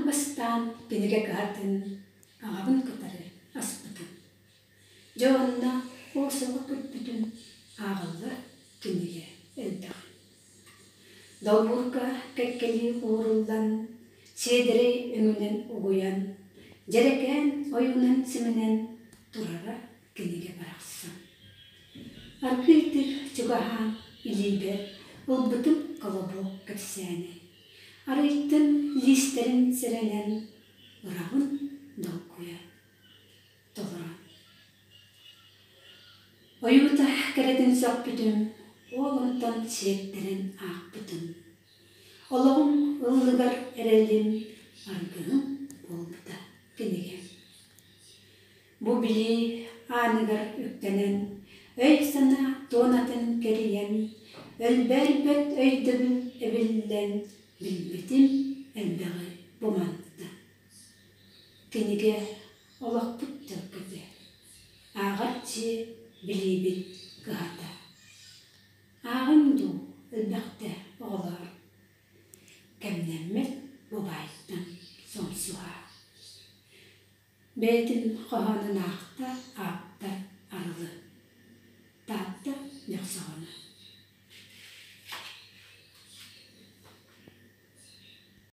Бастаан кинигэ кыһатын аҕабын кытары аспытым. Дьэ уонна ол саҕа көрбүтүм ааҕыллар кинигэ элбэх. Долбуурга кэккэлии ууруллан, сиэдэрэй өҥүнэн угуйан, дьэрэкээн ойуунан симэнэн турара кинигэ барахсан. Аргыый чугаһаан илиибэр ылбытым колобок кэпсээни. Арыйтын лиистэрин сэрэнэн ырабын долгуйа толорон. Ойуута кэрэтин сөхпүтүм, ол онтон сиэттэрэн аахпытым. Олоҕум ыллыгар эрэлим, аргыһым буолбута кинигэм. Бу билии ааныгар үктэнэн, өй-санаа туонатын кэрийэн, өлбөөрбөт өйдөбүл эбиллэн, билбитим элбэҕи бу манна. Кинигэ олохпут төлкөтө, ааҕар дьиэ билиибит кыһата. Ааҕыҥ дуу, элбэхтэ оҕолоор, кэмнэммит бу баайтан сомсуһа. Бэйэтин хоһоонун аахта ааптар.